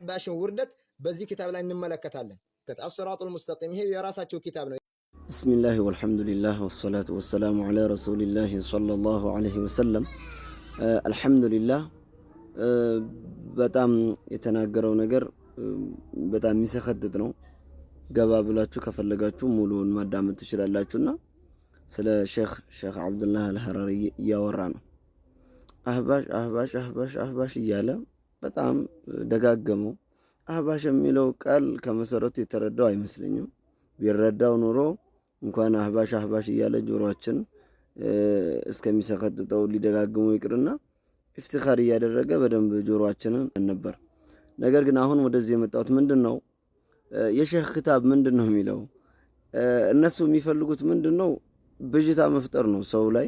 የአሕባሽን ውርደት በዚህ ኪታብ ላይ እንመለከታለን። الصراط المستقيم ይሄ የራሳቸው ኪታብ ነው። بسم الله والحمد لله والصلاة والسلام على رسول الله صلى الله عليه وسلم። الحمد لله በጣም የተናገረው ነገር በጣም የሚሰከጥጥ ነው። ገባ ብላችሁ ከፈለጋችሁ ሙሉውን ማዳመጥ ትችላላችሁና ስለ ሼክ አብዱላህ አልሐራሪ እያወራ ነው። አህባሽ አህባሽ አህባሽ አህባሽ እያለ በጣም ደጋገመው። አህባሽ የሚለው ቃል ከመሰረቱ የተረዳው አይመስለኝም። ቢረዳው ኑሮ እንኳን አህባሽ አህባሽ እያለ ጆሮአችን እስከሚሰከጥጠው ሊደጋግመው ይቅርና افتخار እያደረገ በደንብ ጆሮአችንን ነበር። ነገር ግን አሁን ወደዚህ የመጣሁት ምንድን ነው? የሼህ ክታብ ምንድን ነው የሚለው? እነሱ የሚፈልጉት ምንድን ነው? ብዥታ መፍጠር ነው ሰው ላይ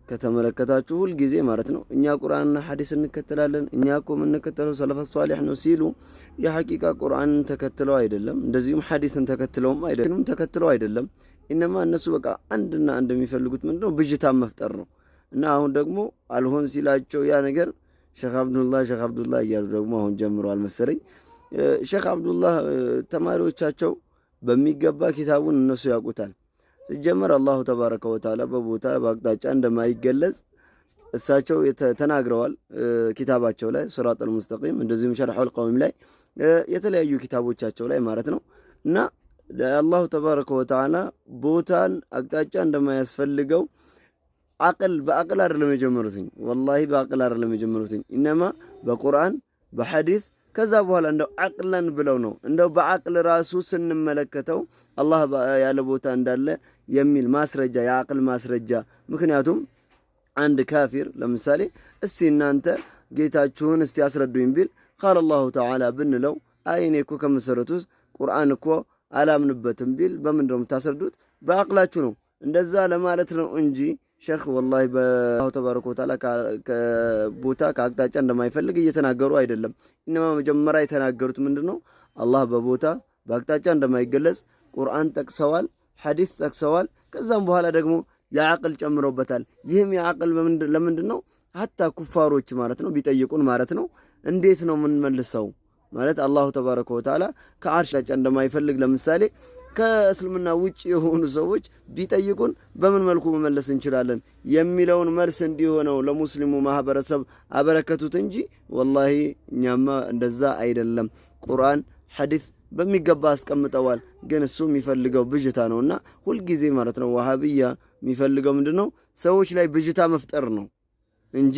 ከተመለከታችሁ ሁልጊዜ ማለት ነው። እኛ ቁርአንና ሐዲስ እንከተላለን፣ እኛ እኮ የምንከተለው سلف صالح ነው ሲሉ የ حقيقة ቁርአንን ተከትለው አይደለም፣ እንደዚሁም ሐዲስን ተከትለውም አይደለም ተከትለው አይደለም። إنما እነሱ በቃ አንድና አንድ የሚፈልጉት ምንድነው? ብዥታ መፍጠር ነው። እና አሁን ደግሞ አልሆን ሲላቸው ያ ነገር ሼክ አብዱላህ ሼክ አብዱላህ እያሉ ደግሞ አሁን ጀምረዋል መሰለኝ። ሼክ አብዱላህ ተማሪዎቻቸው በሚገባ ኪታቡን እነሱ ያውቁታል። ሲጀመር الله تبارك وتعالى በቦታ በአቅጣጫ እንደማይገለጽ እሳቸው ተናግረዋል። ኪታባቸው ላይ الصراط المستقيم እንደዚሁም ሸርሑል ቀዊም ላይ የተለያዩ ኪታቦቻቸው ላይ ማለት ነው። እና الله تبارك وتعالى ቦታን አቅጣጫ እንደማያስፈልገው አቅል በአቅል አይደለም የጀመሩትኝ፣ والله በአቅል አይደለም የጀመሩትኝ፣ إنما በቁርአን በሐዲስ ከዛ በኋላ እንደው عقلا ብለው ነው። እንደው በአቅል ራሱ ስንመለከተው አላህ ያለ ቦታ እንዳለ የሚል ማስረጃ የአቅል ማስረጃ። ምክንያቱም አንድ ካፊር ለምሳሌ እስቲ እናንተ ጌታችሁን እስቲ አስረዱኝ ቢል قال الله تعالى ብንለው አይ እኔ እኮ ከመሰረቱ ቁርአን እኮ አላምንበትም ቢል በምንድን ነው የምታስረዱት? በአቅላችሁ ነው። እንደዛ ለማለት ነው እንጂ ሼክ والله በ الله تبارك وتعالى ቦታ ከአቅጣጫ እንደማይፈልግ እየተናገሩ አይደለም። إنما መጀመሪያ የተናገሩት ምንድነው? አላህ በቦታ በአቅጣጫ እንደማይገለጽ ቁርአን ጠቅሰዋል፣ ሐዲስ ጠቅሰዋል። ከዛም በኋላ ደግሞ የአቅል ጨምሮበታል። ይህም የአቅል ለምንድን ነው? حتى ኩፋሮች ማለት ነው ቢጠይቁን ማለት ነው እንዴት ነው የምንመልሰው? ማለት الله تبارك وتعالى ከአርሽ አቅጣጫ እንደማይፈልግ ለምሳሌ ከእስልምና ውጭ የሆኑ ሰዎች ቢጠይቁን በምን መልኩ መመለስ እንችላለን የሚለውን መልስ እንዲሆነው ለሙስሊሙ ማህበረሰብ አበረከቱት እንጂ والله እኛማ እንደዛ አይደለም። ቁርአን ሐዲስ በሚገባ አስቀምጠዋል። ግን እሱ የሚፈልገው ብዥታ ነውና ሁልጊዜ ማለት ነው ዋሃብያ የሚፈልገው ምንድነው? ሰዎች ላይ ብዥታ መፍጠር ነው እንጂ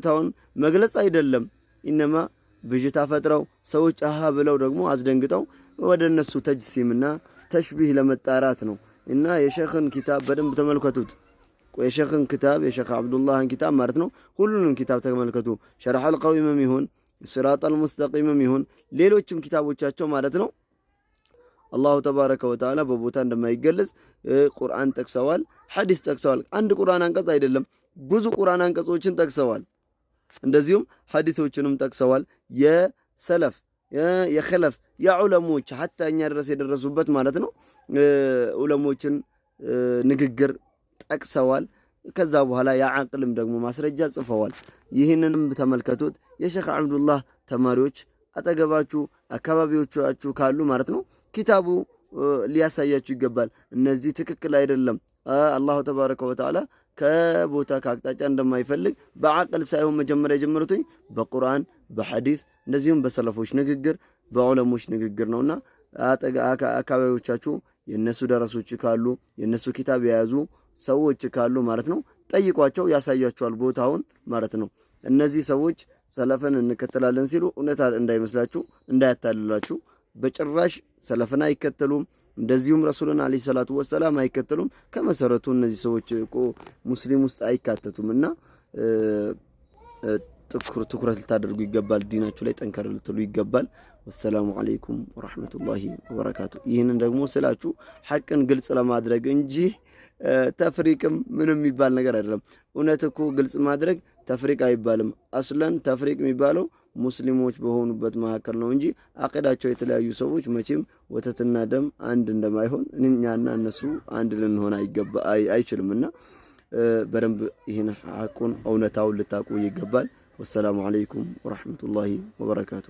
ታውን መግለጽ አይደለም። ኢነማ ብዥታ ፈጥረው ሰዎች አሃ ብለው ደግሞ አስደንግጠው ወደ እነሱ ተጅሲምና ተሽቢህ ለመጣራት ነው። እና የሸኽን ኪታብ በደንብ ተመልከቱት። የሸኽን ኪታብ የሸኽ አብዱላህን ኪታብ ማለት ነው። ሁሉንም ኪታብ ተመልከቱ። ሸርሐል ቀዊምም ይሁን ሲራጠል ሙስተቂምም ይሁን ሌሎችም ኪታቦቻቸው ማለት ነው። አላሁ ተባረከ ወተዓላ በቦታ እንደማይገለጽ ቁርአን ጠቅሰዋል፣ ሐዲስ ጠቅሰዋል። አንድ ቁርአን አንቀጽ አይደለም ብዙ ቁርአን አንቀጾችን ጠቅሰዋል። እንደዚሁም ሐዲሶችንም ጠቅሰዋል። የሰለፍ የኸለፍ የዑለሞች ሐታ እኛ ድረስ የደረሱበት ማለት ነው ዑለሞችን ንግግር ጠቅሰዋል። ከዛ በኋላ የዓቅልም ደግሞ ማስረጃ ጽፈዋል። ይህንንም ተመልከቱት። የሼኽ አብዱላህ ተማሪዎች አጠገባችሁ አካባቢዎቻችሁ ካሉ ማለት ነው ኪታቡ ሊያሳያችሁ ይገባል። እነዚህ ትክክል አይደለም፣ አላሁ ተባረከ ወተዓላ ከቦታ ከአቅጣጫ እንደማይፈልግ በዓቅል ሳይሆን መጀመሪያ የጀመሩትኝ በቁርአን በሐዲስ እንደዚሁም በሰለፎች ንግግር በዑለሞች ንግግር ነውና አካባቢዎቻችሁ የነሱ ደረሶች ካሉ የነሱ ኪታብ የያዙ ሰዎች ካሉ ማለት ነው ጠይቋቸው፣ ያሳያቸዋል ቦታውን ማለት ነው። እነዚህ ሰዎች ሰለፍን እንከተላለን ሲሉ እውነት እንዳይመስላችሁ እንዳያታልላችሁ፣ በጭራሽ ሰለፍን አይከተሉም። እንደዚሁም ረሱልን አለይሂ ሰላቱ ወሰላም አይከተሉም። ከመሰረቱ እነዚህ ሰዎች እኮ ሙስሊም ውስጥ አይካተቱም እና ትኩረት ልታደርጉ ይገባል። ዲናችሁ ላይ ጠንከር ልትሉ ይገባል። ወሰላሙ አለይኩም ወራህመቱላሂ ወበረካቱ። ይህንን ደግሞ ስላችሁ ሐቅን ግልጽ ለማድረግ እንጂ ተፍሪቅም ምንም የሚባል ነገር አይደለም። እውነት እኮ ግልጽ ማድረግ ተፍሪቅ አይባልም። አስለን ተፍሪቅ የሚባለው ሙስሊሞች በሆኑበት መካከል ነው እንጂ አቂዳቸው የተለያዩ ሰዎች መቼም ወተትና ደም አንድ እንደማይሆን እኛና እነሱ አንድ ልንሆን አይችልም። እና በደንብ ይህን ሐቁን እውነታውን ልታውቁ ይገባል። ወሰላሙ አለይኩም ወራህመቱላሂ ወበረካቱ።